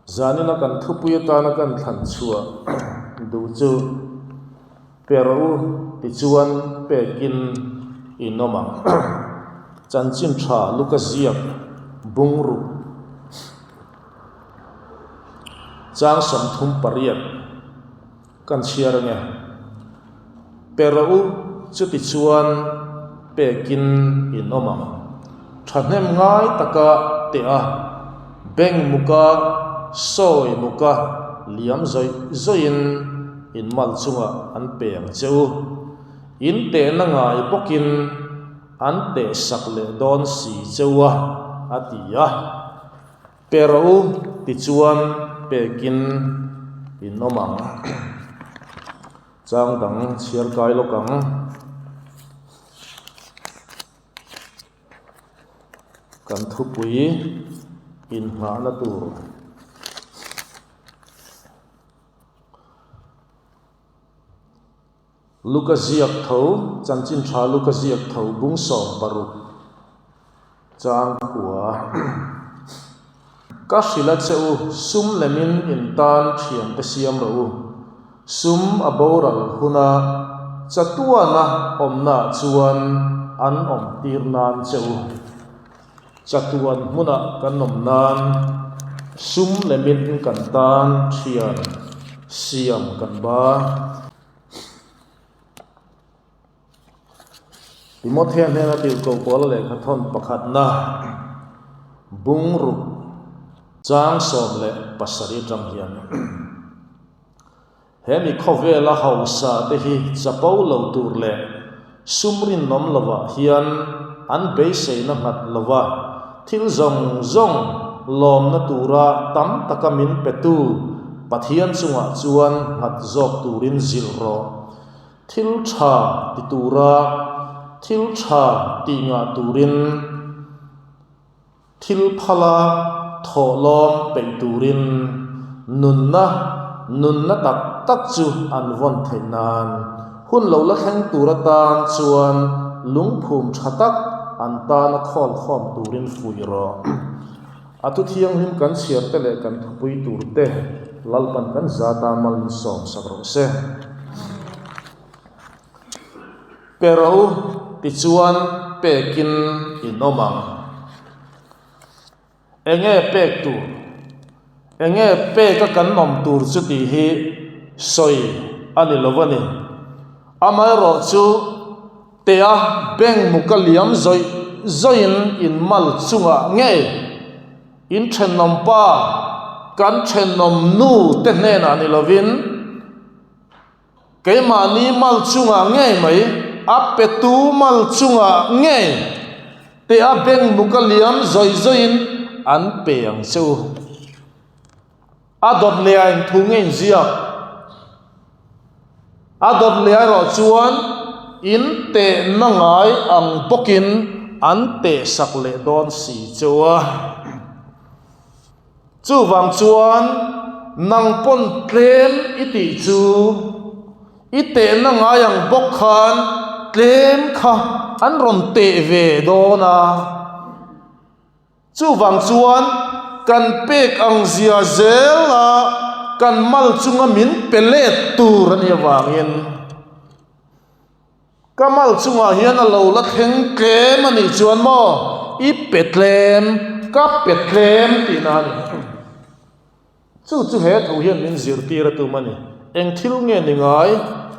Zanina kan thupui atana kan thlan chhuah duh chu pe rawh u tichuan pekin in awm ang. Chanchin tha Luka ziak bungruk chang 38 kan chhiar ange. Pe rawh u chuti chuan pekin in awm ang. Thahnem ngai taka teh a, beng muka sawi muka liam zawih zawihin in mal chungah an pe ang che u. In tehna ngai bawkin an teh sak leh dawn si che u a, a ti a. Pe rawh u tichuan pekin in awm ang. Chang dang chhiar kai lawk ang. Kan thupui inngahna tur. Luka ziak tho, chanchin tha Luka ziak tho bung 16 chang khua. Ka hrilh a che u, sum lemin in tan thiante siam rawh u. Sum a boral huna chatuana awmnaah chuan an awm tir nan che u. Chatuan hmunah kan awm nan sum lemin kan tan thian siam kan ba. Timothea hnena tirhkoh Paula lehkha thawn pakhatna bungruk chang 17 atang hian He mi khawvela hausa te hi chapo lo tur leh sum rinawm lovah hian an beiseina nghat lova thil zawng zawng lawmna tura tam taka min petu Pathian chungah chuan nghat zawk turin zilh rawh. Thil tha ti tura thil tha tih ngah turin. Thil phala thawhlawm peih turin nunna, nunna tak tak chu an vawn theih nan hun lo la thleng tur atan chuan lungphum tha tak an tana khawl khawm turin fuih rawh. A thu thianghlim kan chhiar te leh kan thupui tur te Lalpan kan zata mal min sawm sak rawh se. Pe ro tichuan pekin in awm ang. Enge pek tur? Enge peka kan awm tur chu tih hi sawi a ni lo a ni. Amaherawh chu tea bank muka liam zawih zawihin in mal chungah ngei in thenawm pa kan thenawm nu te hnenah ni lovin, Keimahni mal chungah ngei mai, a petu mal chungah ngei te a beng muk a liam zawih zawihin an pe ang che u. A dawt leh a inthu nge inziak? A dawt leh erawh chuan in tehna ngai ang bawkin an tehsak leh dawn si che u a. Chuvang chuan nang pawn tlem i tih chu i tehna ngai ang bawk khan tlem kha an rawn teh ve dawn a. Chuvang chuan kan pek ang zia zel a kan mal chunga min pe let tur a nih avangin Ka mal chungah hian a lo la thleng tlem a nih chuan maw i pe tlem, ka pe tlem tihna a ni. Chu chu he thu hian min zirtir a tum a ni. Eng thil nge ni ngai?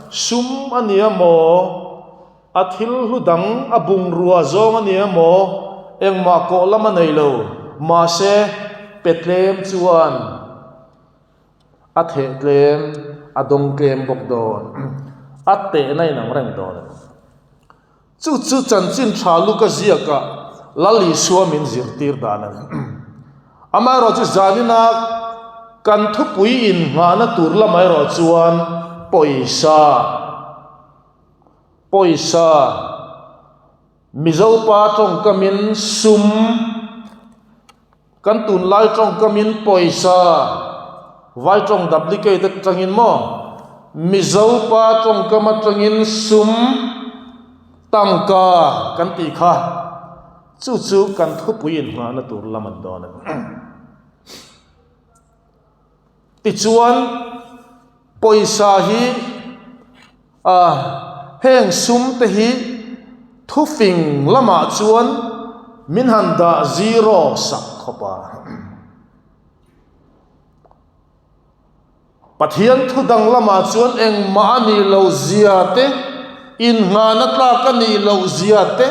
Sum a nia maw? A thil hlu dang a bungrua zawng a nia maw? Engmah kawh lam a nei lo. Mahse, pe tlem chuan. A theh tlem, a dawng tlem bawk dawn. A tehna in ang reng dawn a ni. Chu chu chanchin tha Luka ziakah Lal Isua min zirtir dan a ni. Amaherawh chu zanina kan thupui inngahna tur lamah erawh chuan pawisa, pawisa, Mizopa tawngkamin sum, Kan tunlai tawngkamin pawisa vai tawng duplicate atangin maw Mizo pa tawngkam atangin sum tangka kan tih kha chu chu kan thupui inngahna tur lam an dawn a ni. Tichuan, pawisa hi a heng sum te hi thufing lamah chuan min han dah zero sak khawp a. Pathian thu dang lamah chuan engmah a nih loh zia te, inngahna tlak a nih loh zia te,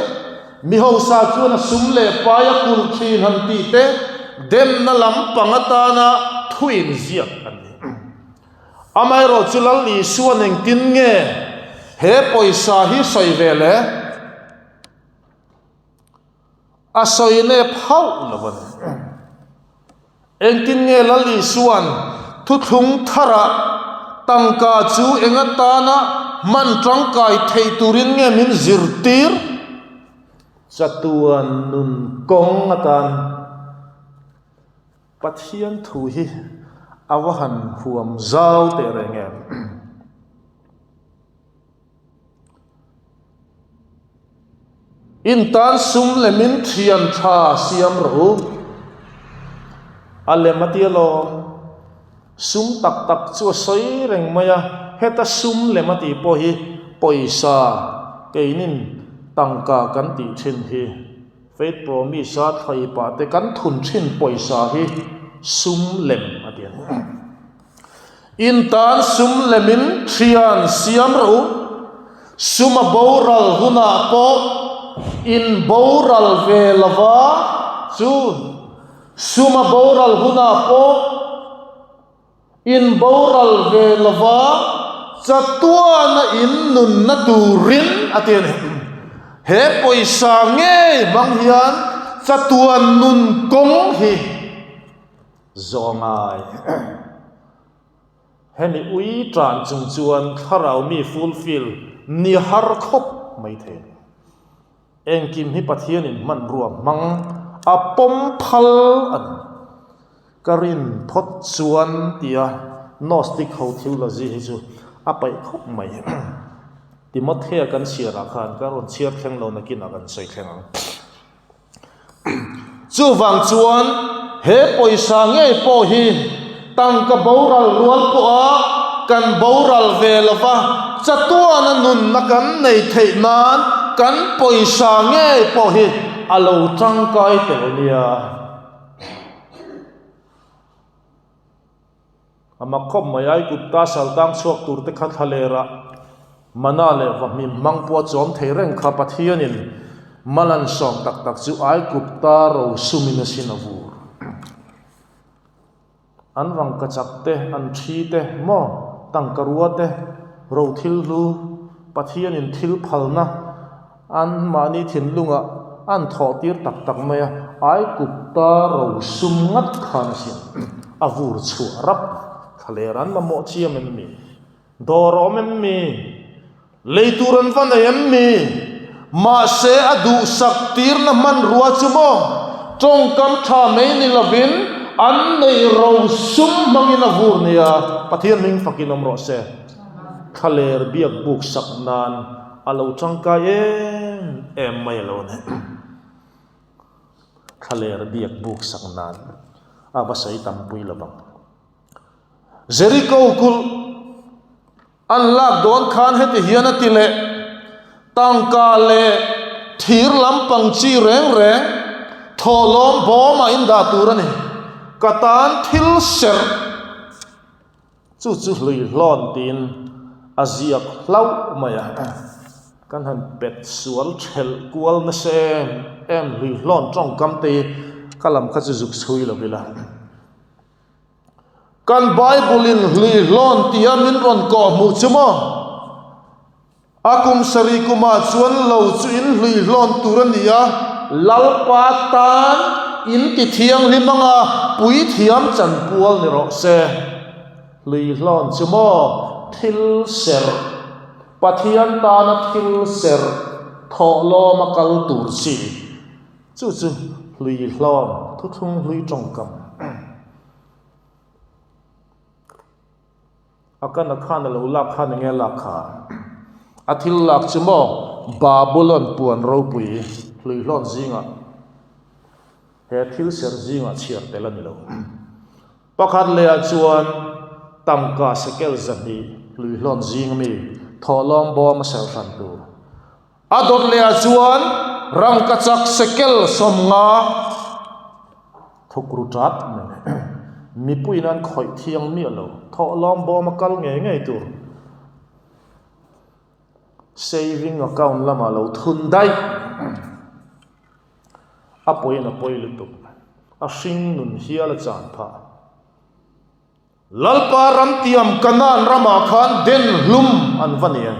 mi hausa chuan a sum leh pai a kulh thin han tih te, demna lampang atana thu inziak a ni. Amaherawh chu Lal Isua'n engtin nge he pawisa hi sawi ve le? A sawi nep hauh lo a ni. Engtin nge Lal Isua'n thuthlung tharah tangka chu eng atana hman tangkai theih turin nge min zirtir? Chatuan nun kawng atan Pathian thu hi a va han huam zau teh reng em? In tan sum lemin thian tha siam rawh u. A lem a ti alawm. Sum tak tak chu a sawi reng mai a, heta sum lem a tih pawh hi pawisa keinin tangka kan tih thin hi. Faith Promise a thlai pah te kan thun thin pawisa hi sum lem a ti a ni. In tan sum lemin thian siam rawh u, sum a boral hunah pawh in boral ve lova chu sum a boral hunah pawh in boral ve lova chatuana in nunna turin a ti a ni. He pawisa ngei hmang hian chatuan nun kawng hi Zawngai. Hemi ui tan chung chuan thlarau mi fulfill ni har khawp mai thei a ni. Engkim hi Pathianin hmanrua hmang a pawm phal a ni. Ka rin phawt chuan tia Gnostic ho theology hi chu a paih khawp mai. Timothea kan chhiarah khan ka rawn chhiar thleng lo nakinah kan sawi thleng ang. Chuvang chuan he pawisa ngei pawh hi tangka boral rual pawha kan boral ve lova, chatuana nunna kan nei theih nan kan pawisa ngei pawh hi a lo tangkai tel nia. A mak khawp mai, Aigupta saltang chhuak tur te kha thlalerah mana leh vahmim hmang pawh a chawm thei reng kha Pathianin mal an sawm tak tak chu Aigupta ro sumin a sin a vur. An rangkachak te, an thi te, maw tangka rua te, ro thil hlu, Pathianin thil phalna Anmahni thinlungah an thawh tir tak tak mai a, Aigupta ro sum ngat khan a siam. A vur chhuah rap thlaler an mamawh chiam em mi? Dawr a awm em mi? Lei tur an va nei em mi? Mahse a duhsak tirna hmanrua chu maw tawngkam tha mai ni lovin an neih ro sum hmangin a vur nia, Pathian hming fakin awm rawh se. Thlaler biak buk sak nan A lo tangkai em em mai a lo ni. Thlaler biak buk sak nan a va sawi tam pui lo vang. Jericho kulh an lak dawn khan heti hian a ti leh, Tangka leh thir lampang chi reng reng thawhlawm bawmah in dah tur a ni. Ka tan thil serh. Chu chu hlui hlawn tiin a ziak hlauh mai a, kan han pet sual thelh kual nasa em em hlui hlawn tawngkam te hi ka lam kha chu zuk chhui lo ila. Kan Bible in hlui hlawn tia min rawn kawh hmuh chu maw? A kum sarih kumah chuan lo chu in hlui hlawn tur a ni a. Lalpa tan in ti thianghlim anga puithiam chanpual ni rawh se. Hlui hlawn chu maw thil serh, Pathian tana thil serh thawhlawm a kal tur chi. Chu chu hlui hlawn thuthlung hlui tawngkam. A kan a khan a lo lak khan enge a lak kha? A thil lak chu maw Babulon puan ropui hluihlawn zingah he thil ser zingah chhiar tel a ni lo. Pakhat lehah chuan. Tangka sekel 200 hluihlawn zing mi thawhlawm bawm a serh hran tur. A dawt leh ah chuan rangkachak sekel 50 thukru tat mai. Mipuiin an khawih thiang miah lo. Thawhlawm bawm a kal ngei ngei tur. Saving account lamah lo thun daih. A pawiin a pawi lutuk. A hring nun hial a chan phah. Lalpa ram tiam Kanaan ramah khan den hlum an va ni a.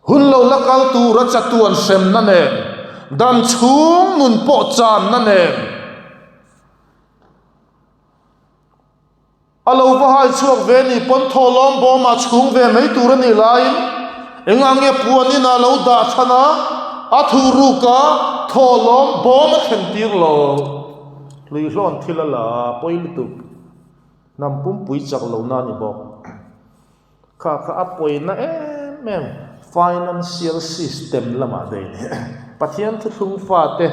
Hun lo la kal tura chatuan hremna nen, dam chhung nun pawh channa nen, A lo va hai chhuak ve ni pawn thawhlawm bawmah chhung ve mai tur a nih laiin engah nge puan inah lo dah chhan a, a thuh ruk a, thawhlawm bawm a thlen tir lo. Hluihlawn thil a la pawi lutuk. Hnam pumpui chak lo na a ni bawk. Kha kha a pawina em em financial system lamah daih ni. Pathian thuthlung fate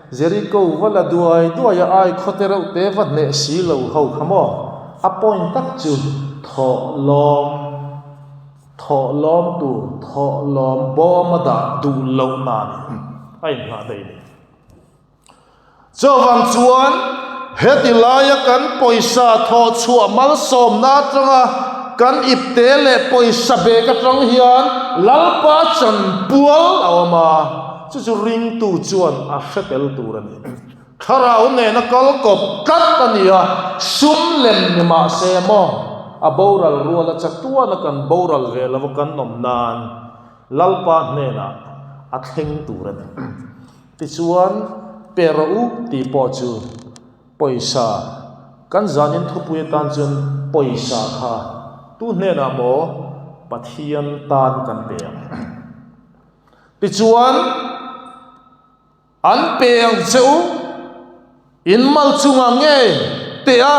Jericho va la duai duai a ai khaw te reuh te va hneh si lo ho kha maw? A point tak chu thawhlawm thawhlawm tur thawhlawm bawm a dah duh loh nan a inngah daih ni. Chuvang chuan heti laia kan pawisa thawh chhuah malsawmna atanga kan ipte leh pawisa bag atang hian Lalpa chanpual a awm a, chu chu ringtu chuan a hre tel tur a ni. Thlarau nena kal kawp tlat a ni a, sum lem ni mah se maw a boral rual a chatuana kan boral ve lova kan awm nan Lalpa hnenah a thleng tur a ni. Tichuan, pe rawh u tih pawh chu pawisa, kan zanin thupui atan chuan pawisa kha tu hnenah maw Pathian tan kan pe ang. Tichuan, an pe ang che u, in mal chungah nge teh a,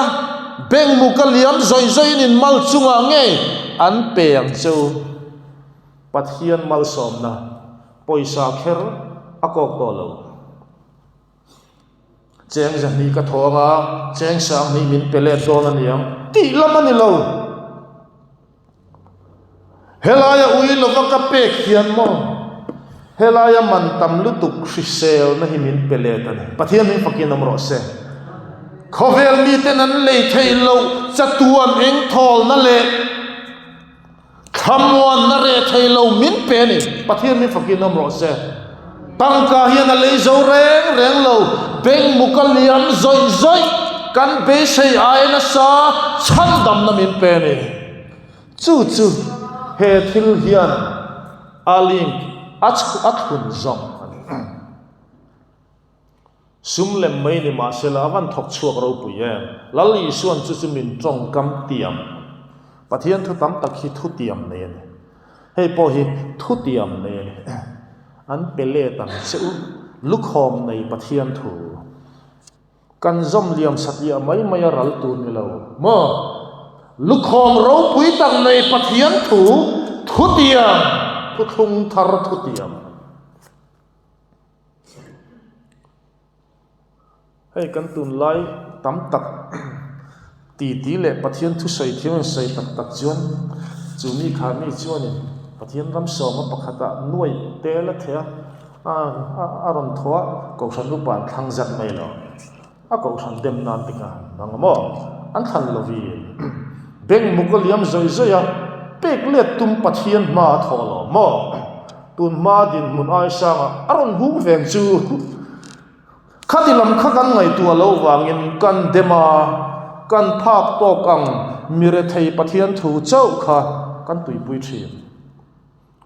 bank muka liam zawih zawihin in mal chungah nge an pe ang che u. Pathian malsawmna pawisa kher a kawk tawh lo. Cheng 200 ka thawng a, cheng 2000 min pe let dawn a niang tih lam a ni lo. Helaia ui lova ka pek hian maw helaia man tam lutuk hriselna hi min pe let a ni. Pathian min fakin awm rawh se. Khawvel miten an lei theih loh chatuan engthawlna leh Thlamuanna reh thei lo min pe a ni. Pathian min fakin awm rawh se. Tangka hian a lei zo reng reng lo. Bank muka liam zawih zawih kan beisei ai nasa chhandamna min pe a ni. Chu chu he thil hian a link a a thlun zawng a ni. Sum lem mai ni mahsela a van thawk chhuak ropui em? Lal Isuan chu chu min tawngkam tiam. Pathian thu tam tak hi thu tiam nei a ni. Hei pawh hi thu tiam nei a ni. An pe let ang che u, lukhawm nei Pathian thu. Kan zawm liam satliah mai mai a ral tur ni lo maw? Lukhawm ropui tak nei Pathian thu, thu tiam, thuthlung thar thu tiam. Hei kan tunlai tam tak titi leh Pathian thusawi thiam in sawi tak tak chuan chu mi kha mi chuanin Pathian ram sawma pakhatah nuai tel a theh a, a rawn thaw a, Kohhran upa an thlang zat mai lo. A Kohhran dem nan te kha han hmang a maw? An thlan lovin bank muk a liam zawih zawih a, pek let tum Pathian hma a thawh lo maw? Tun hma dinhmun ai sangah a rawn hung veng chu khati lam kha kan ngaihtuah loh vangin kan dem a, kan phak tawk ang mi rethei Pathian thu chauh kha kan tuipui thin.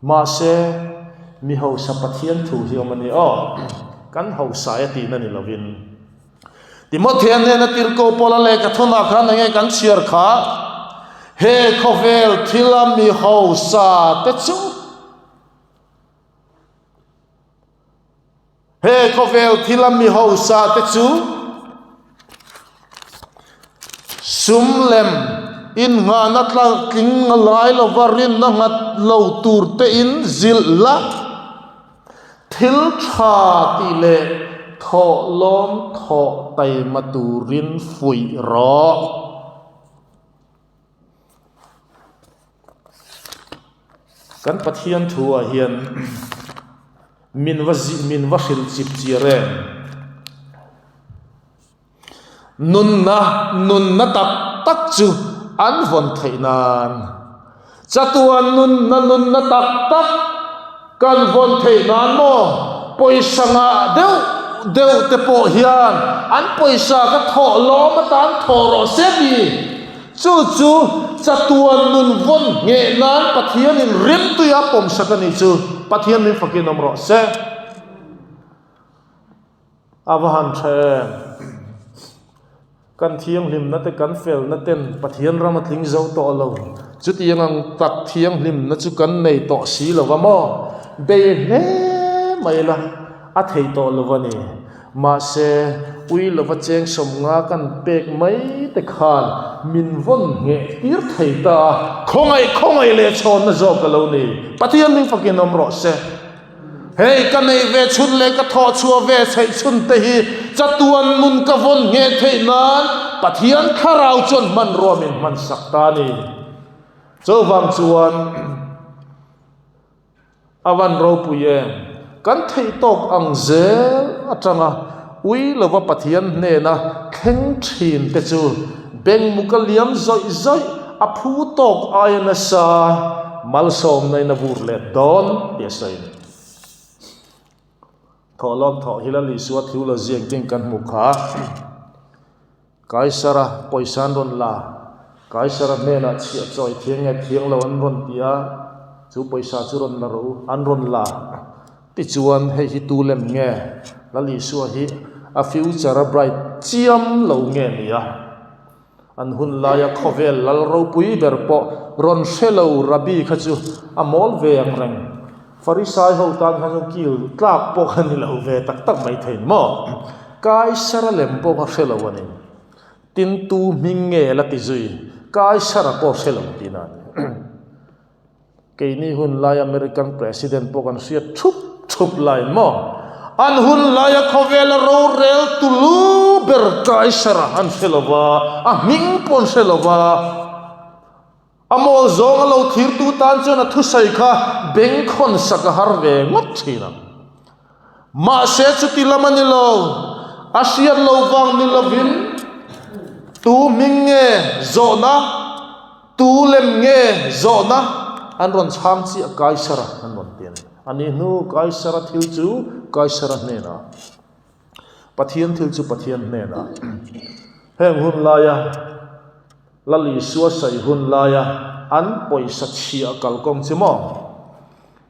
Mahse, mi hausa Pathian thu hi awm a ni aw, kan hausa e tihna ni lovin. Timothea hnena tirhkoh Paula lehkha thawnah khan enge kan chhiar kha? He khawvel thila mi hausa te chu He khawvel thila mi hausa te chu sum lem innghahna tling lai lova rinna nghat lo tur te in zilh la. Thil tha tih leh thawhlawm thawh taima turin fuih rawh. Kan Pathian thu ah hian min va min va hrilh chip chiar em? Nunna nunna tak tak chu an vawn theih nan chatuan nunna nunna tak tak kan vawn theih nan maw pawisa ngah deuh deuh te pawh hian an pawisa ka thawh lawm atan thawh rawh se ti. Chu chu chatuan nun vawn ngheh nan Pathianin rimtuia pawmsak a nih chu Pathian min fakin awm rawh se. A va han tha em! Kan thianghlimna te kan felna ten Pathian ram a tling zo tawh lo. Chutiang ang tak thianghlimna chu kan nei tawh si lo va maw? Bei hle mai la, a thei tawh lo a ni. Mahse, ui lova cheng sawmnga kan pek mai te khan min vawn ngheh tir thei ta a, khawngaih khawngaih leh chhawnna zawk a lo ni. Pathian min fakin awm rawh se. Hei ka neih ve chhun leh ka thawh chhuah ve theih chhun te hi chatuan nun ka vawn ngheh theih nan Pathian thlarau chuan hmanrua min hman sak ta a ni. Chuvang chuan a van ropui em? Kan theih tawk ang zel atanga ui lova Pathian hnena thleng thin te chu bengmuk a liam zawih zawih a phu tawk aia nasa malsawmna in a vur let dawn tih a sawi a ni. Thawhlawm thawh hi Lal Isua theology engtin kan hmuh kha Kaisara pawisa an rawn la, Kaisara hnenah chhiah chawi thiang nge thiang lo an rawn ti a, chu pawisa chu rawn la rawh u, an rawn la. Tichuan hei hi tu lem nge Lal Isua hi a future a bright chiam lo nge ni a? An hun laia khawvel lal ropui ber pawh rawn hre lo Rabbi kha chu a mawl ve ang reng. Farisai ho tan khan chuan kil tlak pawh kha ni lo ve tak tak mai thei maw? Kaisara lem pawh kha hre lo a ni. Tin tu hming nge la ti zui? Kaisara pawh hre lo tihna a ni. Keini hun lai American President pawh kan hriat thup thup lai maw? An hun laia khawvela rorel tulu ber Kaisara an hre lo va, a hming pawh an hre lo va. A mawl zawng a lo thirtu tan chuan a thusawi kha bengkhawn sak a har ve ngawt thin ang. Mahse chuti lam a ni lo, a hriat lo vang ni lovin tu hming nge zawhna, tu lem nge zawhna an rawn chhang chiah Kaisara an rawn ti a ni. A ni hnu Kaisara thil chu Kaisara hnenah, Pathian thil chu Pathian hnenah. Heng hun laia Lal Isua sawi hun laia an pawisa chhiah kalkawng chu maw?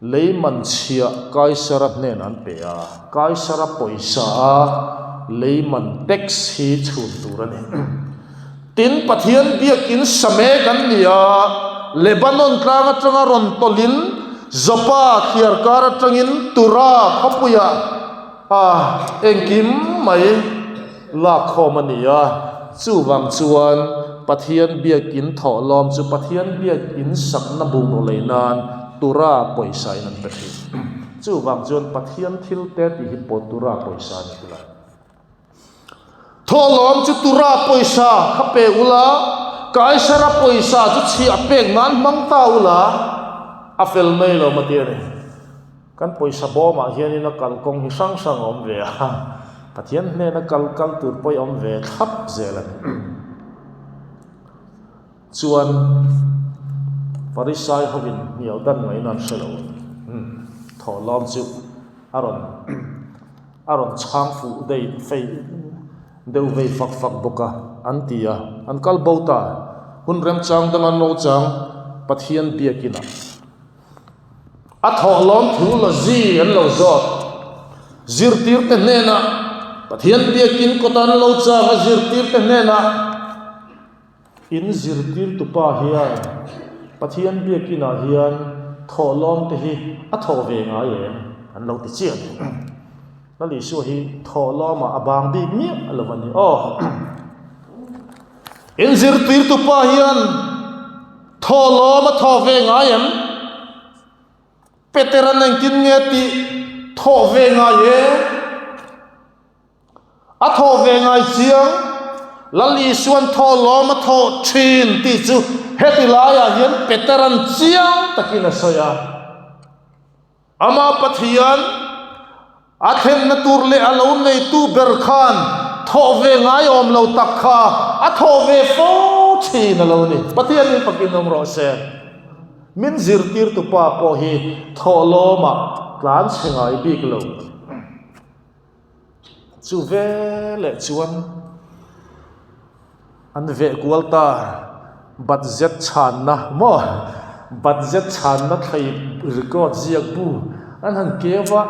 Lei man chhiah Kaisara hnen an pe a, Kaisara pawisa a lei man tax hi chhun tur a ni. Tin, Pathian biakin sa mek an ni a, Lebanon tlang atanga rawn tawlhin Joppa thliarkar atangin Tura khawpuiah a engkim mai lakkhawm a ni a. Chuvang chuan Pathian biakin thawhlawm chu Pathian biakin sakna bungraw lei nan Tura pawisa in an pe thin. Chuvang chuan Pathian thil te tih hi pawh Tura pawisa a ni ti lai. Thawhlawm chu Tura pawisa kha pe ula, Kaisara pawisa chu chhiah pek nan hmang ta ula, a fel mai lo ma ti a ni. Kan pawisa bawmah hianin a kalkawng hi hrang hrang a awm ve a, Pathian hnena kal kal tur pawh i awm ve thlap zel a ni. Chuan Farisai hovin hnial dan ngaihna an hre lo. Thawhlawm chu a rawn a rawn chhang fuh dei fei deuh vei fak fak bawk a, an ti a, an kal bo ta. Hun remchang danga naupang Pathian biakinah. A thawhlawm thu la zi an lo zawt. Zirtirte hnenah, Pathian biakin kawta an lo chang a zirtirte hnenah, In zirtirtupa hian Pathian biakinah hian thawhlawm te hi a thawh ve ngai em? an lo ti chiah a ni. Lal Isua hi thawhlawmah a bang bik miah lo a ni aw. In zirtirtupa hian Thawhlawm a thawh ve ngai em? Peteran engtin nge tih thawh ve ngai e? A thawh ve ngai chiang. Lal Isuan thawhlawm a thawh thin tih chu heti laiah hian Peteran chiang takin a sawi a. Amah Pathian a thlenna tur leh a lo neitu ber khan thawh ve ngai awm lo tak kha a thawh ve fo thin a lo ni. Pathian in fakin awm rawh se. Min zirtirtu pa pawh hi thawhlawmah tlan chhe ngai bik lo. Chu veleh chuan an veh kual ta budget chhanna maw budget chhanna thlei record ziak bu an han keu a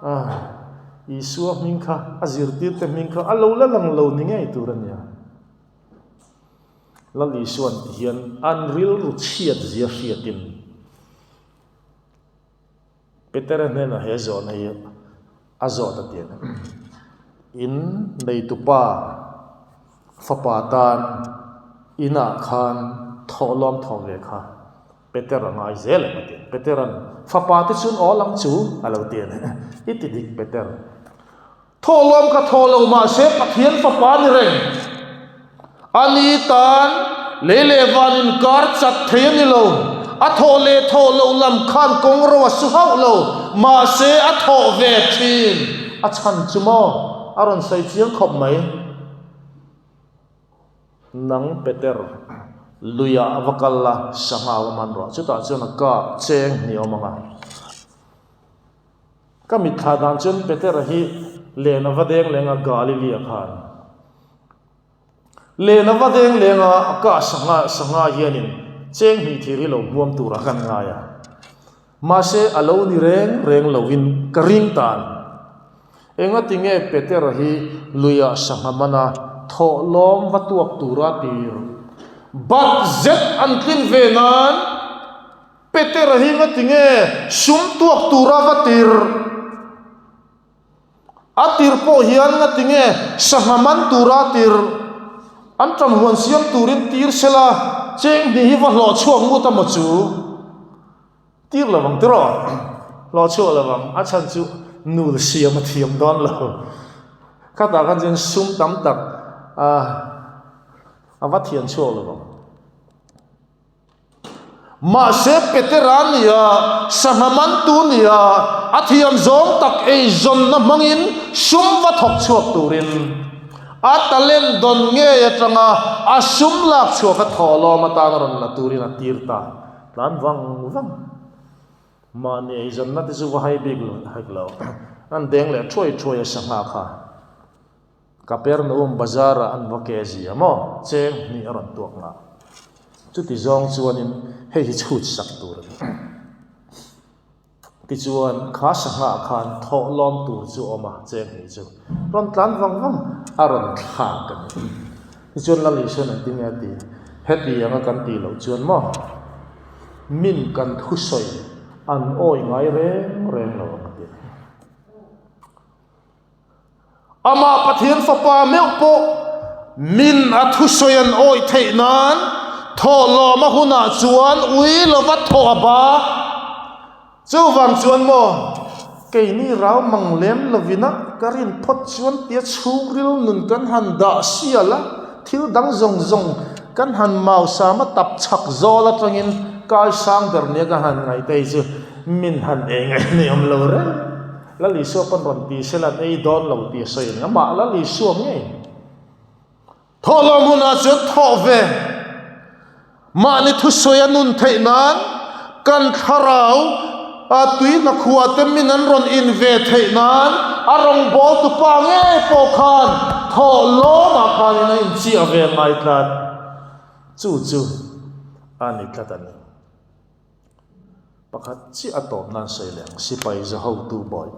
ah Isua hming kha a zirtir te hming kha a lo la lang lo ni ngei tur a nia. Lal Isuan ti hian an rilru chhiat zia hriatin. Petera hnenah he zawhna hi a zawt a ti a ni. In neitupa fapa tan inah khan thawhlawm thawh ve kha Petera ngai zel em a ti a ni. Petera'n fapa te chuan aw lang chu a lo ti a ni. I ti dik Peter. Thawhlawm kha thaw lo mahse Pathian fapa ni reng. A ni tan lei leh van inkar chat thei a ni lo. A thawh leh thawh loh lam khan kawng ro a su hauh lo. Mahse a thawh ve thin. A chhan chu maw? A rawn sawi chiang khawp mai. Nang Peter, luiah a va kal la, sangha va man rawh. Chutah chuan a ka cheng hnih awm ang a. Ka mitthla dan chuan Petera hi len a va deng leng a Galilee-ah khan. Len a va deng leng a, a kah sangha sangha hianin cheng hnih thir hi lo hmuam turah kan ngai a. Mahse a lo ni reng reng loin ka ring tan. Engati nge Petera hi luiah sangha mana thawhlawm va tuak tura tir bat zet an tlin ve nan? Petera hi ngati nge sum tuak tura va tir? A tir pawh hian ngati nge sangha man tura tir? An ṭam huan siam turin tir sela cheng hnih hi va hlawh chhuak ngut a maw chu? Tir lo vang tiraw? Hlawh chhuak lo vang. A chhan chu nul siam a thiam dawn lo. Khatah khan chuan sum tam tak a va thian chhuak lo vang. Mahse Petera nia, sangha mantu nia, a thiam zawng tak eizawnna hmangin sum va thawk chhuak turin a talent dawn ngei atanga a sum lak chhuak a thawhlawm atan a rawn la turin a tir ta tlan vang vang. Mahni eizawnna te chu va hai bik lo hek lo, an deng leh thuai thuai a sangha kha. Kapernaum bazar-ah an va ke zia maw? Cheng hnih a rawn tuak ngah. Chuti zawng chuanin hei hi chhut sak tur a ni. Tichuan, kha sangha khan thawhlawm tur chu a awm a, cheng hnih chu rawn tlan vang vang a rawn thlak a ni. Tichuan Lal Isuan an ti nge a ti, Heti anga kan tih loh chuan maw? Min kan thusawi an awi ngai reng reng lo ang a ti. Amah Pathian Fapa meuh pawh min a thusawi an awih theih nan thawhlawm a hunah chuan ui lova thawh a ba. Chuvang chuan maw, keini rau mang lem lovina ka rin phawt chuan tia chhungril nun kan han dah sial a, thil dang zawng zawng kan han mausam a tap chhak zawl atangin kai sang ber nia ka han ngaih te hi chu min han ei ngaih ni awm lo reng. Lal Isua pawn rawn ti sela an ei dawn lo tih a sawi a ni. Amah Lal Isua ngei thawhlawm hunah chuan thawh ve mahni thusawi a nun theih nan kan thlarau a tui hnakhua te min an rawn in ve theih nan a rawngbawltu pa ngei pawh khan thawhlawmah khanin a inchiah ve ngai tlat. Chu chu a ni tlat a ni. Pakhat chiah a tawp nan sawi leh ang, sipai za hotu bawi.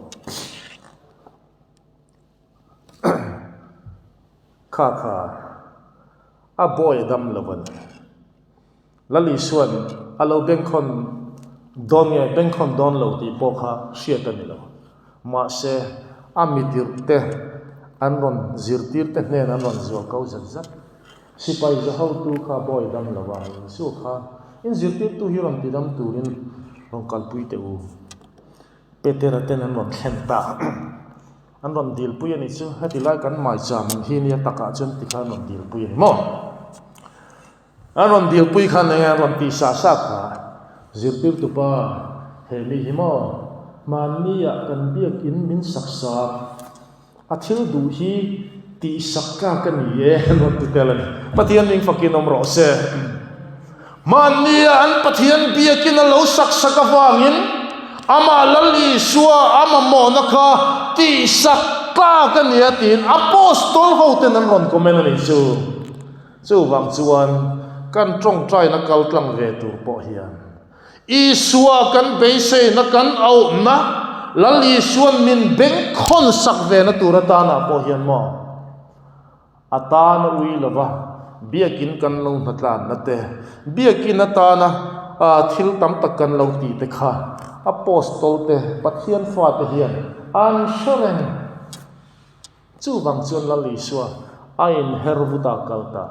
Kha kha a bawi a dam lo a ni. Lal Isua'n a lo bengkhawn dawn nge bengkhawn dawn lo tih pawh kha hriat a ni lo. Mahse a mitirh te an rawn zirtir te hnen an rawn zual ko zat zat. Sipai za hotu kha bawi dam lo a, Isua kha in zirtirtu hi rawn tidam turin rawn kalpui teh u. Petera ten an rawn thlen ta. An rawn dilpui a nih chu, heti lai kan maicham ang hi nia takah chuan ti kha an rawn dilpui a ni maw? An rawn dilpui khan eng nge an rawn tih sah sah kha, zirtirtu pa he mi hi maw? Hmanni-ah kan biakin min sak sak a thil duh hi tihsak tlak a ni e an rawn ti tel a ni. Pathian ming fakin awm rawh se. Hmanni-ah an Pathian biakin a lo sak sak avangin amah Lal Isua a mamawhna kha tihsak tlak a ni a tiin Apostol hoten an rawn comment a nih chu. Chuvang chuan kan tawngtaina kal tlang ve tur pawh hian Isua kan beiseina kan auhna Lal Isua'n min bengkhawn sak vena tur atanah pawh hian maw a tana ui lova biakin kan lo hnatlanna te, biakin atana thil tam tak kan lo tih te kha Apostol te, Pathian fate hian an hre reng. Chuvang chuan Lal Isua a inher vut a kal ta.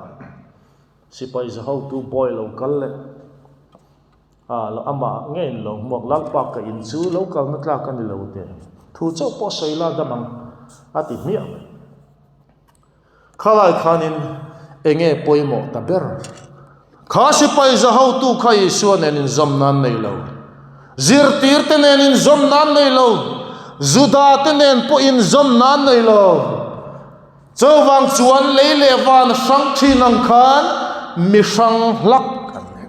Sipai za hotu bawi lo kal leh a lo amah ngeiin lo hmuak Lalpa ka in chu lo kalna tlak a ni lo teh thu chauh pawh sawi la dam ang a ti hmiah mai. Khalai khanin enge pawimawh ta ber? Kha sipai za hotu kha Isua nen inzawm nan nei lo. Zirtirte nen inzawm nan nei lo. Juda te nen pawh inzawm nan nei lo. Chuvang chuan lei leh van hrang thin ang khan mi hrang hlak an ni.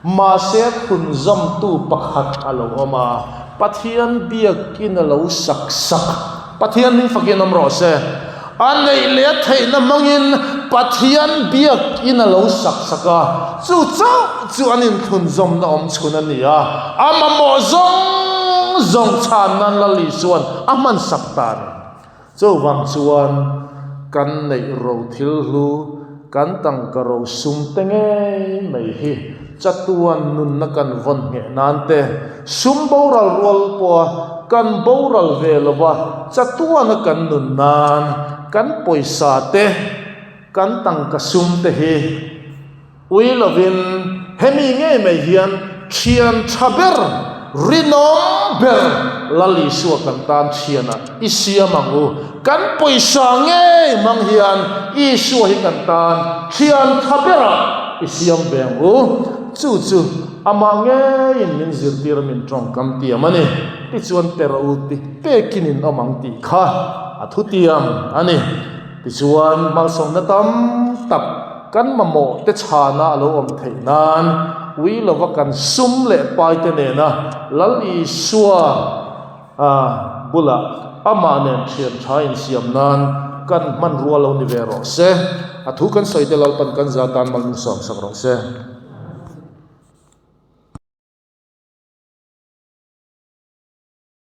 Mahse phunzawmtu pakhat a lo awm a, Pathian biakin a lo sak sak. Pathian hming fakin awm rawh se. A neih leh a theihna hmangin Pathian biakin a lo sak sak a, chu chauh chu an inthlunzawmna awm chhun a ni a, a mamawh zawng zawng chhan nan Lal Isua'n a hman sak ta a ni. Chuvang chuan kan neih ro thil hlu, kan tangka ro sum te ngei mai hi chatuan nunna kan vawn ngheh nan te, sum boral rual pawha kan boral ve lova chatuana kan nun nan kan pawisa te, kan tangka sum te hi Ui lovin hemi ngei mai hian thian tha ber, rinawm ber Lal Isua kan tan thianah i siam ang u. Kan pawisa ngei hmang hian Isua hi kan tan thian tha berah i siam ve ang u. Chu chu amah ngeiin min zirtir a min tawngkam tiam a ni. Tichuan pe rawh u ti pekin in awm ang tih kha a thutiam a ni. Tichuan malsawmna tam tak kan mamawh te chhana a lo awm theih nan ui lova kan sum leh pai te nena Lal Isua bulah amah nen thian tha insiam nan kan hmanrua lo ni ve rawh se. A thu kan sawi te Lalpan kan za tan mal min sawm sak rawh se.